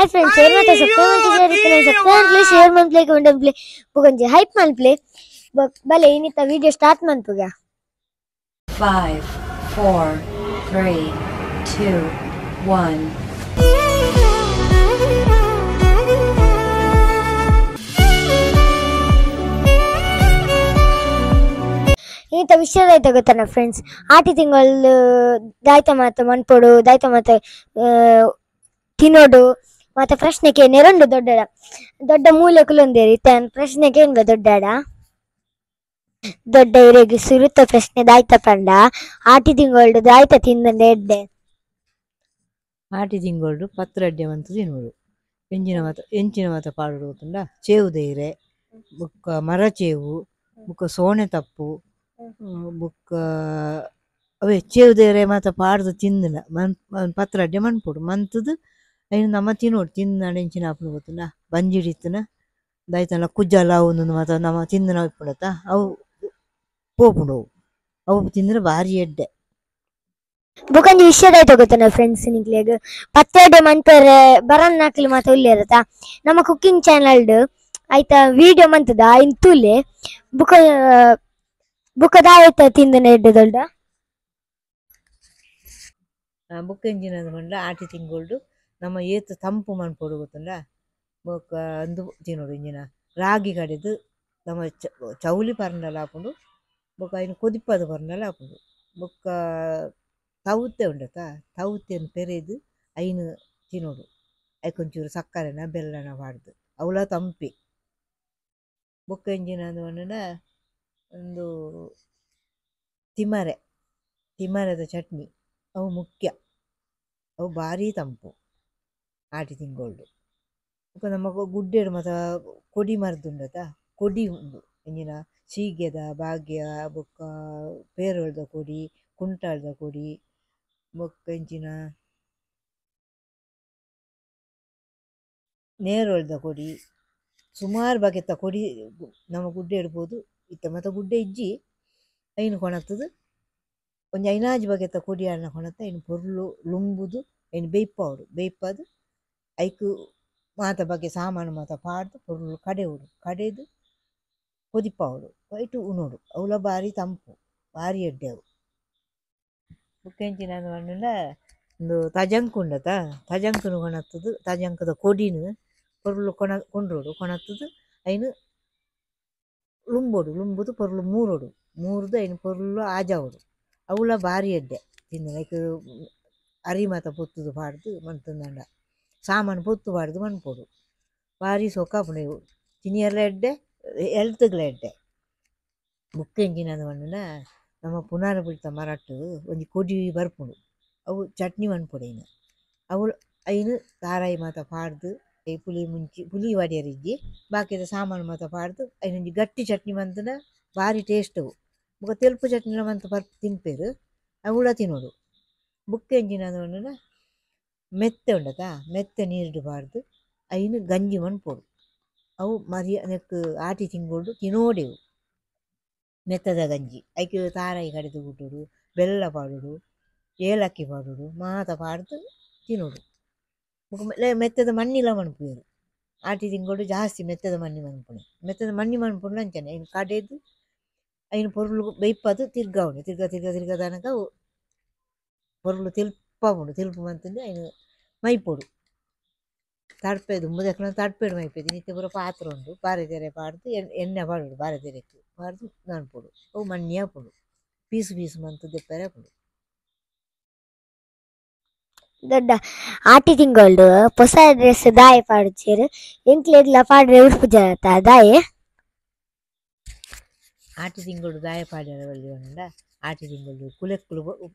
Hi friends, share ಮಾತ subscribe share ಮನ್ಪ್ಲೆ comment play ಬೊಕೊಂಜಿ hype ಮನ್ಪ್ಲೆ ಬಲೆ ಇನ್ನಿತ video start ಮನ್ಪುಗ. 5 4 3 2 1. ಈತ ವಿಷಯದಾಯ್ತ ಗೊತ್ತಾನ friends, ಆಟಿ ತಿಂಗಳು ದಾಯ್ತ ಮಾತ ಮನ್ಪೊಡು, ದಾಯ್ತ ಮಾತ ತಿನ್ನೋಡು ಮಾತ ಪ್ರಶ್ನೆ ಕೇನೆರೊಂಡು ದೊಡ್ಡಡ ದೊಡ್ಡ ಮೂಲೆ ಕುಲೊಂದೇರಿ ಇತ್ತ ಪ್ರಶ್ನೆ ಕೇನ್ಗ ದೊಡ್ಡಡ ದೊಡ್ಡ ಇರೆಗ್ ಸುರುತ ಪ್ರಶ್ನೆ ದಾಯ್ತ ಪಂಡ ಆಟಿ ತಿಂಗಳು ದಾಯ್ತ ತಿಂದಂಡೆ ಎಡ್ಡೆ. ಆಟಿ ತಿಂಗಳು ಪತ್ರಡ್ಡೆ ಮಂತು ತಿನ್ನೋಡು, ಎಂಚಿನ ಮಾತ ಎಂಚಿನ ಮಾತ ಪಾಡೋಡು ಗೊತ್ತುಂಡ. ಚೇವು ದೇರೆ ಬುಕ್ಕ ಮರ ಚೇವು ಬುಕ್ಕ ಸೋಣೆ ತಪ್ಪು ಬುಕ್ಕ ಅವೇ ಚೇವು ದೇರೆ ಮಾತ ಪಾಡ್ದು ತಿಂದನ ಮನ್ ಪತ್ರಡ್ಡೆ ಮನ್ಪೊಡು ಮಂತದು ಐನು ನಮ್ಮ ತಿನ್ನೋಡು. ತಿಂದನ ಎಂಚಿನ ಆಪುಂಡು ಗೊತ್ತುಂಡ, ಬಂಜಿಡಿತ್ತುನ ದಾಯ್ತನ ಕುಜ್ಜಲ ಒಂದೊಂದು ಮಾತ ನಮ್ಮ ತಿಂದನ ಇಪ್ಪುಂಡತ್ತ ಅವು ಪೋಪುಂಡು ಅವು ಅವು ತಿಂದ್ರೆ ಭಾರಿ ಎಡ್ಡೆ. ಬೊಕೊಂಜಿ ವಿಷಯದಾಯ್ತ ಗೊತ್ತನ ಫ್ರೆಂಡ್ಸ್, ನಿಕ್ಲೆಗ್ ಪತ್ರೊಡೆ ಮನ್ಪೆರೆ ಬರನ್ನಾಕ್ಲು ಮಾತ ಉಲ್ಲೇರತ ನಮ್ಮ ಕುಕ್ಕಿಂಗ್ ಚಾನಲ್ಡ್ ಆಯ್ತಾ ವಿಡಿಯೋ ಮಂತದ ಐನ್ ತೂಲೆ. ಬುಕ ಬುಕ್ಕ ದಾಯ್ತ ತಿಂದನ ಎಡ್ಡೆ ದೊಡ್ಡ ಬುಕ್ಕ ಎಂಜಿನ ಪಂಡ ಆಟಿ ತಿಂಗೊಳ್ಡು ನಮ್ಮ ಏತ್ ತಂಪು ಮನ್ಪೊಡು ಗೊತ್ತುಂಡ. ಬೊಕ್ಕ ಅಂದು ತಿನ್ನೋಡು ಇಂಜಿನ ರಾಗಿ ಕಡೆದು ನಮ್ಮ ಚೌಲಿ ಪರ್ಂಡಲ ಆಪುಂಡು, ಬೊಕ್ಕ ಐನು ಕೊದಿಪ್ಪದು ಪರ್ಂಡಲ ಆಪುಂಡು. ಬೊಕ್ಕ ತೌತೆ ಉಂಡತ ತೌತೆನ್ ಪೆರೆದು ಐನು ತಿನ್ನೋಡು, ಐಕೊಂಚೂರು ಸಕ್ಕರೆನ ಬೆಲ್ಲನ ಪಾಡ್ದು ಅವಳ ತಂಪಿ. ಬೊಕ್ಕ ಎಂಜಿನ ಪಂಡ ಒಂದು ತಿಮರೆ ತಿಮರೆದ ಚಟ್ನಿ ಅವು ಮುಖ್ಯ, ಅವು ಭಾರಿ ತಂಪು ಆಟಿ ತಿಂಗೊಳ್ಡು. ಬೊಕ್ಕ ನಮ್ಮ ಗುಡ್ಡೆಡು ಮಾತ ಕೊಡಿ ಮರದುಂಡತ ಕೊಡಿ ಉಂಡು ಎಂಜಿನ ಸೀಗೆದ ಭಾಗ್ಯ ಬೊಕ್ಕ ಪೇರೊಳ್ದ ಕೊಡಿ ಕುಂಟಾಳ್ದ ಕೊಡಿ ಬೊಕ್ಕ ಎಂಚಿನ ನೇರೊಳ್ದ ಕೊಡಿ ಸುಮಾರು ಬಗೆತ ಕೊಡಿ ನಮ್ಮ ಗುಡ್ಡೆ ಇಡ್ಬೋದು. ಇತ್ತ ಮತ್ತು ಗುಡ್ಡೆ ಇಜ್ಜಿ ಐನು ಕೊಣತ್ತದು ಒಂಜಿ ಐನಾಜಿ ಬಗೆತ ಕೊಡಿ ಅನ್ನ ಕೊಣತ್ತ ಐನು ಪೊರ್ಲು ಲುಂಬುದು ಐನು ಬೇಯ್ಪಾವಡು ಬೇಯ್ಪಾದು ಐಕು ಮಾತ ಬಗ್ಗೆ ಸಾಮಾನು ಮಾತ ಪಾಡ್ದು ಪೊರ್ಲು ಕಡೆವುಡು ಕಡೆದು ಕೊದಿಪಾವಡು ಐಟು ಉಣೋಡು ಅವಲ ಭಾರಿ ತಂಪು ಭಾರಿ ಎಡ್ಡೆ ಅವು. ಬೊಕ್ಕ ಎಂಚಿನ ಪಂಡ ಒಂದು ತಜಂಕು ಉಂಡತ ತಜಂಕುನು ಕೊಣತ್ತದು ತಜಂಕದ ಕೊಡಿನು ಪೊರ್ಲು ಕೊಣ ಕೊಂಡ್ರೋಡು ಕೊಣತ್ತದು ಐನು ಲುಂಬೋಡು ಲುಂಬುದು ಪೊರ್ಲು ಮೂರೋಡು ಮೂರ್ದು ಐನು ಪೊರ್ಲು ಆಜಾವಡು ಅವಳ ಭಾರಿ ಎಡ್ಡೆ ತಿನ್ನು. ಐಕ್ ಅರಿ ಮಾತ ಪೊತ್ತುದು ಪಾಡ್ದು ಮಂತಂದಂಡ ಸಾಮಾನು ಪೊತ್ತು ಪಾಡ್ದು ಮನ್ಪೊಡು ಭಾರಿ ಸೊಕಾಪುಂಡು ಇವು ತಿನಿಯರ್ಲ ಎಡ್ಡೆ ಎಲ್ತ್ಗ್ಲ ಎಡ್ಡೆ. ಬೊಕ್ಕ ಎಂಚಿನ ಪಂಡ ನಮ್ಮ ಪುನಾರ ಪುಳಿತ ಮರಟ್ಟು ಒಂಜಿ ಕೊಡಿ ಬರ್ಪುಂಡು ಅವು ಚಟ್ನಿ ಮನ್ಪೊಡು ಐನು ಅವು ಐನು ತಾರಾಯಿ ಮಾತ ಪಾಡ್ದು ಪುಳಿ ಮುಂಚಿ ಪುಳಿ ವಡಿಯರಿಜ್ಜಿ ಬಾಕಿದ ಸಾಮಾನು ಮಾತ ಪಾಡ್ದು ಐನೊಂಜಿ ಗಟ್ಟಿ ಚಟ್ನಿ ಮಂತನ ಭಾರಿ ಟೇಸ್ಟ್ ಅವು. ಬೊಕ್ಕ ತೆಲ್ಪು ಚಟ್ನಿಲ ಮಂತ ಪರ್ ತಿನ್ಪೇರು ಅವುಳ ತಿನ್ನೋಡು. ಬೊಕ್ಕ ಎಂಚಿನ ಪಂಡ ಮೆತ್ತೆ ಉಂಡತ ಮೆತ್ತೆ ನೀರುಡು ಪಾಡ್ದು ಐನು ಗಂಜಿ ಮನ್ಪೊಡು ಅವು ಮರಿಯ ನೆಕ್ ಆಟಿ ತಿಂಗೊಳ್ಡು ತಿನ್ನೋಡೆವು ಮೆತ್ತದ ಗಂಜಿ. ಐಕ್ ತಾರಾಯಿ ಕಡೆದು ಗುಟ್ಟೋಡು ಬೆಲ್ಲ ಪಾಡೋಡು ಏಲಕ್ಕಿ ಪಾಡೋಡು ಮಾತ ಪಾಡ್ದು ತಿನ್ನೋಡು. ಬೊಕ್ಕ ಮೆತ್ತದ ಮಣ್ಣಿಲ ಮನ್ಪುವೆರು ಆಟಿ ತಿಂಗಳು ಜಾಸ್ತಿ ಮೆತ್ತದ ಮಣ್ಣಿ ಮನ್ಪುಣೆ ಮೆತ್ತದ ಮಣ್ಣಿ ಮನ್ಪುಂಡ ಅಂಚನೆ ಐನು ಕಡೆದು ಐನು ಪೊರ್ಲು ಬೇಯ್ಪಾದು ತಿರ್ಗಾವಣೆ ತಿರ್ಗಾ ತಿರ್ಗಾ ತಿರ್ಗಾ ತನಕ ಪೊರ್ಲು ತೆಲ್ಪಾವುಂಡು ತೆಲ್ಪು ಮಂತಂದು ಐನು ಮೈಪೊಡು ತಡ್ಪೆ ದುಂಬು ತಡ್ಪೆಡು ಮೈಪೆದು ನಿತ್ಯ ಪೂರ ಪಾತ್ರೆ ಉಂಡು ಬಾರೆ ತೆರೆ ಪಾಡ್ದು ಎಣ್ಣೆ ಪಾಡೋಡು ಬಾರೆ ತೆರೆಕ್ ಪಾಡ್ದು ಮನ್ಪೊಡು ಅವು ಮಣ್ಣಿ ಆಪುಂಡು ಪೀಸು ಪೀಸು ಮಂತು ದೆಪ್ಪರೆ ಆಪುಂಡು. ದೊಡ್ಡ ಆಟಿ ತಿಂಗಳು ಹೊಸ ಡ್ರೆಸ್ ದಾಯ ಪಾಡುಚೇರು ಎಂಕ್ಲೆಗ್ಲ ಪಾಡ್ರೆ ಉಡುಪು ಜನ ದಾಯೆ. ಆಟಿ ತಿಂಗಳು ದಾಯ ಪಾಡ್ಯರ ಬಲ್ಲಿ ಪಂಡ ಆಟಿ ತಿಂಗಳು ಕುಲೆಕ್ಕುಲು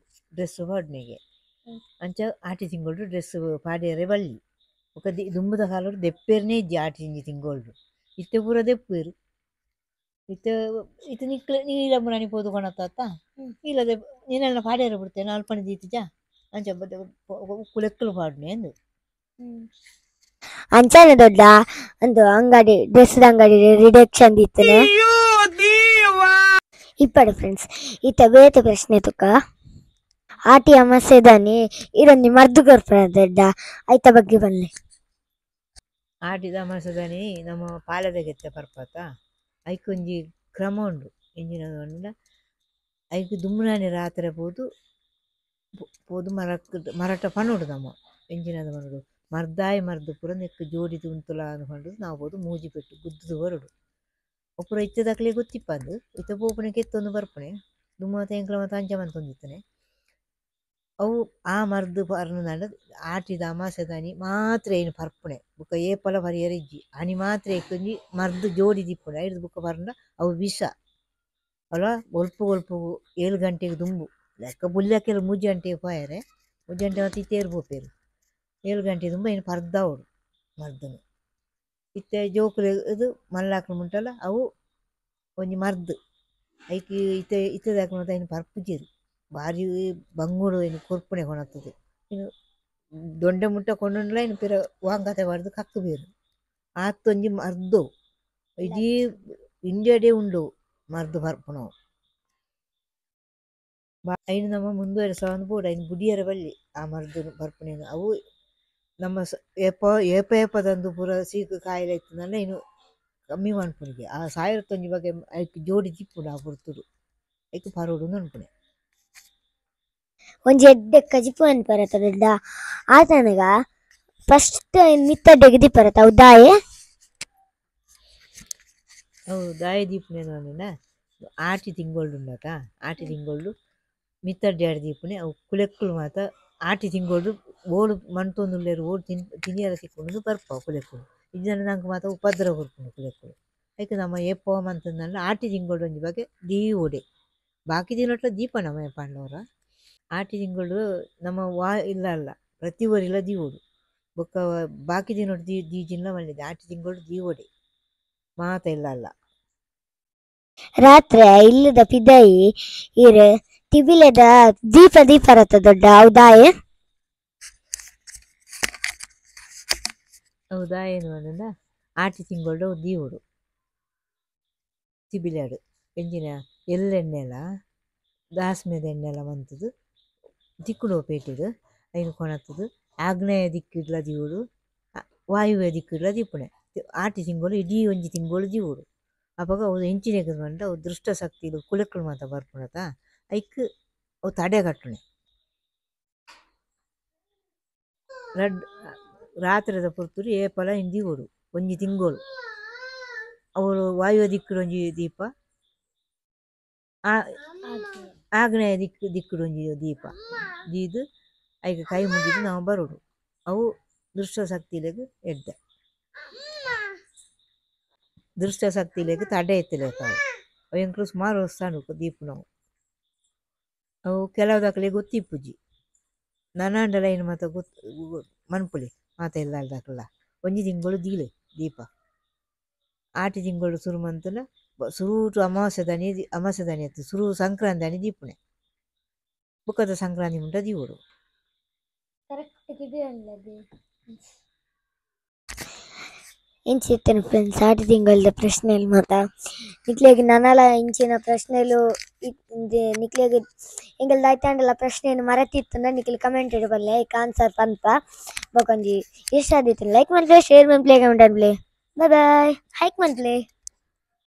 ಡ್ರೆಸ್ ಪಾಡ್ನೆಗೆ ಅಂಚ ಆಟಿ ತಿಂಗಳು ಡ್ರೆಸ್ ಪಾಡ್ಯರೆ ಬಲ್ಲಿ. ಬೊಕ್ಕ ದುಂಬುದ ಕಾಲೊಡು ದೆಪ್ಪೇರ್ನೇ ಇಜ್ಜಿ ಆಟಿ ಇಂಜಿ ತಿಂಗಳು ಇತ್ತೆ ಪೂರ ದೆಪ್ಪೇರು ಇತ್ತೆ ಇತ್ತೆ ನಿಕ್ಲೆ ನೀಲ ಮುರಾಣಿ ಪೋದು ಕೊಣತ್ತ ಇಲ್ಲದೆ ನಿನ್ನೆಲ್ಲ ಪಾಡ್ಯರೆ ಬಿಡ್ತೇನೆ ಅಲ್ಪಣೆ ದೀತಿಜ ಅಂಚ ಕುಲೆಕ್ಕಲು ಪಾಡ್ನೆ ಅಂದು. ಅಂಚನೆ ದೊಡ್ಡ ಒಂದು ಅಂಗಡಿ ಡ್ರೆಸ್ ಅಂಗಡಿ ರಿಡಕ್ಷನ್ ದಿತ್ತನೆ ಇಪ್ಪಡು ಫ್ರೆಂಡ್ಸ್. ಈತ ಬೇತೆ ಪ್ರಶ್ನೆ ತುಕ್ಕ ಆಟಿ ಅಮಾಸೆದಾನಿ ಇರೊಂಜಿ ಮರ್ದು ಕೊರ್ಪುನ ದೊಡ್ಡ ಐತ ಬಗ್ಗೆ ಬನ್ನಿ. ಆಟಿದ ಅಮಾಸೆದಾನಿ ನಮ್ಮ ಪಾಲೆದ ಪರ್ಪತ ಐಕೊಂಜಿ ಕ್ರಮ ಉಂಡು ಎಂಜಿನ ಪಂಡ ಐಕ್ ದುಂಬುನಾನಿ ರಾತ್ರೆ ಪೋದು ಪೋದು ಮರಕ್ ಮರಟ ಪನೊಡು ನಮ್ಮ ಎಂಜಿನದ ಪನೊಡು ಮರ್ದಾಯಿ ಮರ್ದು ಪೂರ ನೆಕ್ಕ್ ಜೋಡಿದ್ ಉಂತುಲ ಅಂದ್ ನಾವು ಪೋದು ಮೂಜಿ ಪೆಟ್ಟು ಗುದ್ದುದು ಬರೊಡು ಅವು ಪೂರ ಇತ್ತೆದಕ್ಲೆಗ್ ಗೊತ್ತಿಪ್ಪಂದ್ ಇತ್ತೆ ಪೋಪುನೆ ಕೆತ್ತೊಂದು ಬರ್ಪುನೆ ದುಂಬು ಎಂಕ್ಲ ಮಾತ ಅಂಚ ಮಂತೊಂದಿತ್ತನೆ ಅವು ಆ ಮರ್ದ್ ಪರ್ಂಡ ಆಟಿದ ಅಮಾಸೆದಾನಿ ಮಾತ್ರ ಐನ್ ಪರ್ಪುನೆ ಬೊಕ ಏಪಲ ಪರಿಯೆರೆ ಇಜ್ಜಿ ಆನಿ ಮಾತ್ರ ಐಕೊಂಜಿ ಮರ್ದ್ ಜೋಡಿ ದಿಪ್ಪುನೆ ಐಡ್ದ್ ಬೊಕ ಪರ್ಂಡ ಅವು ವಿಷ ಅಲ ಒಲ್ಪು ಒಲ್ಪು 7 ಗಂಟೆಗ್ ದುಂಬು ಲೆಕ್ಕ ಬುಲ್ಯಕ್ಕೆಲ 3 ಗಂಟೆಗ್ ಪೋಯೆರೆ 3 ಗಂಟೆ ಮಾತ ಇತ್ತೇರ್ ಪೋಪೆರ್ 7 ಗಂಟೆ ದುಂಬು ಐನ್ ಪರ್ದಾವೊಡು ಮರ್ದನ್ ಇತ್ತೆ ಜೋಕುಲು ಮಲ್ಲಾಕ್ಲು ಮುಟ್ಟಲ ಅವು ಒಂಜಿ ಮರ್ದ್ ಐಕ್ ಇತ್ತೆ ಇತ್ತೆದಕ್ಲು ಮಾತ ಐನ್ ಪರ್ಪುಜೆರ್ ಬಾರಿ ಬಂಗುಡು ಐನ್ ಕೊರ್ಪುನೆ ಕೊನತ್ತುದು ಇನ್ನು ದೊಂಡೆ ಮುಟ್ಟ ಕೊಂಡುಂಡಲ ಐನ್ ಪಿರ ವಾಂಗತೆ ಪಾಡ್ದ್ ಕಕ್ಕುಬೆರ್ ಆತೊಂಜಿ ಮರ್ದು ಇಡೀ ಇಂಡಿಯಾಡೇ ಉಂಡು ಮರ್ದ್ ಪರ್ಪುನವು ಐನ್ ನಮ ಮುಂದುವರೆಸವೊಂದು ಬೋಡು ಐನ್ ಬುಡಿಯೆರೆ ಬಲ್ಲಿ ಆ ಮರ್ದ್ ಪರ್ಪುನೆನ್ ಅವು ನಮ್ಮ ಏಪ ಏಪ ಏಪದಂದು ಪೂರ ಸೀಕ್ ಕಾಯಿಲೆ ಇತ್ತುಂಡ ಐನ್ ಕಮ್ಮಿ ಮನ್ಪುನಿಗೆ ಆ ಸಾವಿರತ್ತೊಂಜಿ ಬಗೆ ಐಕ್ ಜೋಡಿ ದಿಪ್ಪುಂಡು ಆ ಪೊರ್ತುಡು ಐಕ್ ಪರೊಡು ಅನ್ಪುನೆ. ಒಂಜಿ ಎಡ್ಡೆ ಕಜಿಪು ಅನ್ಪರತ ದೊಡ್ಡ ಆತನಗ ಫಸ್ಟ್ ಮಿತ್ತಡ್ಡೆಗ್ ದೀಪರತ ಅವು ದಾಯೆ ಅವು ದಾಯೆ ದೀಪುನೆ ಪಂಡ ಆಟಿ ತಿಂಗೊಳ್ಡು ಉಂಡತ ಆಟಿ ತಿಂಗೊಳ್ಡು ಮಿತ್ತಡ್ಡೆ ಆಡ್ ದೀಪುನೆ ಅವು ಕುಲೆಕ್ಕುಲು ಮಾತ ಆಟಿ ತಿಂಗೊಳ್ಡು ಓಲು ಮಂತೊಂದುಲ್ಲೆರ್ ಓಲು ತಿನಿಯೆರೆ ತಿಕ್ಕುಂಡು ಬರ್ಪ ಕುಲೆಕ್ಕುಲು ಇಜ್ಜಂಡ ನಂಕ್ ಮಾತ ಉಪದ್ರ ಕೊರ್ಪುಂಡು ಕುಲೆಕ್ಕುಲು ಐಕ್ ನಮ ಏಪ ಮಂತುಂಡ ಆಟಿ ತಿಂಗೊಳ್ಡು ಒಂಜಿ ಬಗೆ ದೀವೊಡೆ ಬಾಕಿ ದಿನೊಟ್ಲ ದೀಪ ನಮ ಪಾಂಡವರ ಆಟಿ ತಿಂಗಳು ನಮ್ಮ ವಾ ಇಲ್ಲ ಅಲ್ಲ ಪ್ರತಿ ಒರಿಲ ದೀವೊಡು ಬೊಕ್ಕ ಬಾಕಿ ದಿನೊಟ್ಟು ದೀಜಿನ್ಲ ಮಲ್ಲೆದ ಆಟಿ ತಿಂಗಳು ದೀವೊಡೆ ಮಾತ ಇಲ್ಲ ಅಲ್ಲ. ರಾತ್ರೆ ಇಲ್ಲದ ಪಿದಾಯಿ ಇರ್ ತಿಬಿಲೆದ ದೀಪ ದೀಪರತ ದೊಡ್ಡ ಅವು ದಾಯೆ ಅವು ದಾಯೆನ್ ಪಂಡ ಆಟಿ ತಿಂಗಳು ಅವು ದೀವೊಡು ತಿಬಿಲೆಡ್ ಎಂಚಿನ ಎಳ್ಳೆಣ್ಣೆಲ ದಾಸ್ಮೆದ ಎಣ್ಣೆಲ ಮಂತುದು ತಿಕ್ಕುಂಡು ಪೇಟೆಡ್ ಐನ್ ಕೊನತ್ತುದು ಆಗ್ನೇಯ ದಿಕ್ಕಿಡ್ಲ ದೀವೊಡು ವಾಯುವ್ಯ ದಿಕ್ಕಿಡ್ಲ ದೀಪುನೆ ಆಟಿ ತಿಂಗಳು ಇಡೀ ಒಂಜಿ ತಿಂಗಳು ದೀವೊಡು ಅಪಗ ಅವು ಎಂಚಿನೆಗ್ ಪಂಡ ಅವು ದುಷ್ಟ ಶಕ್ತಿಲು ಕುಲೆಕ್ಕುಲು ಮಾತ ಬರ್ಪುಂಡತ ಐಕ್ ಅವು ತಡೆ ಕಟ್ಟುನೆ ರಡ್ಡ್ ರಾತ್ರೆದ ಪೊರ್ತುಡು ಏಪಲ ಐನ್ ದೀವೊಡು ಒಂಜಿ ತಿಂಗಳು ಅವುಲು ವಾಯುವ್ಯ ದಿಕ್ಕುಡು ಒಂಜಿ ದೀಪ ಆಗ್ನೇಯ ದಿಕ್ಕುಡು ಒಂಜಿ ದೀಪ ದೀದ್ ಐಕ್ ಕೈ ಮುಗಿದು ನಾವು ಬರೊಡು ಅವು ದುಷ್ಟ ಶಕ್ತಿಲೆಗ್ ಎಡ್ಡೆ ದುಷ್ಟ ಶಕ್ತಿಲೆಗ್ ತಡೆ ಇತ್ತಿಲೆಕ ಅವು ಅವು ಎಂಕ್ಲು ಸುಮಾರು ವರ್ಷ ಆಂಡ್ ದೀಪುನವು ಅವು ಕೆಲವುದಕ್ಲೆಗ್ ಗೊತ್ತಿಪ್ಪುಜಿ ನನಾಂಡಲ ಐನ್ ಮಾತ ಗೊತ್ತು ಮನ್ಪುಲೆ ಮಾತ ಇಲ್ಲದಕ್ಲ ಒಂಜಿ ತಿಂಗಳು ದೀಲೆ ದೀಪ ಆಟಿ ತಿಂಗಳು ಸುರು ಮಂತುಂಡ ಸುರುಟು ಅಮಾವಾಸ್ಯೆದಾನಿ ಅಮಾವಾಸ್ಯೆದಾನಿ ಅತ್ತ್ ಸುರು ಸಂಕ್ರಾಂತಿದಾನಿ ದೀಪುನೆ ಬೊಕ್ಕದ ಸಂಕ್ರಾಂತಿ ಮುಟ ದೀವೊಡು. ಇಂಚಿತ್ತಿನ ಫ್ರೆಂಡ್ಸ್ ಆಟಿ ತಿಂಗಳದ ಪ್ರಶ್ನೆಲು ಮಾತ ನಿಕ್ಲೆಗ್ ನನಲ ಇಂಚಿನ ಪ್ರಶ್ನೆಲು ನಿಕ್ಲೆಗ್ ಎಂಕಲ್ದ ಐತಾಂಡಲ ಪ್ರಶ್ನೆನ್ ಮರತಿತ್ತುಂಡ ನಿಕ್ಲ್ ಕಮೆಂಟ್ ಡ್ ಬಲ್ಲೆ ಐಕ್ ಆನ್ಸರ್ ಪನ್ಪ ಬೊಕೊಂಜಿ ಇಷ್ಟ ಆದಿತ್ತುಂಡ ಲೈಕ್ ಮನ್ಪುಲೆ ಶೇರ್ ಮನ್ಪುಲೆ ಕಮೆಂಟ್ ಮನ್ಪುಲೆ ಬಾಯ್ ಬಾಯ್ ಹೈಕ್ ಮನ್ಪುಲೆ.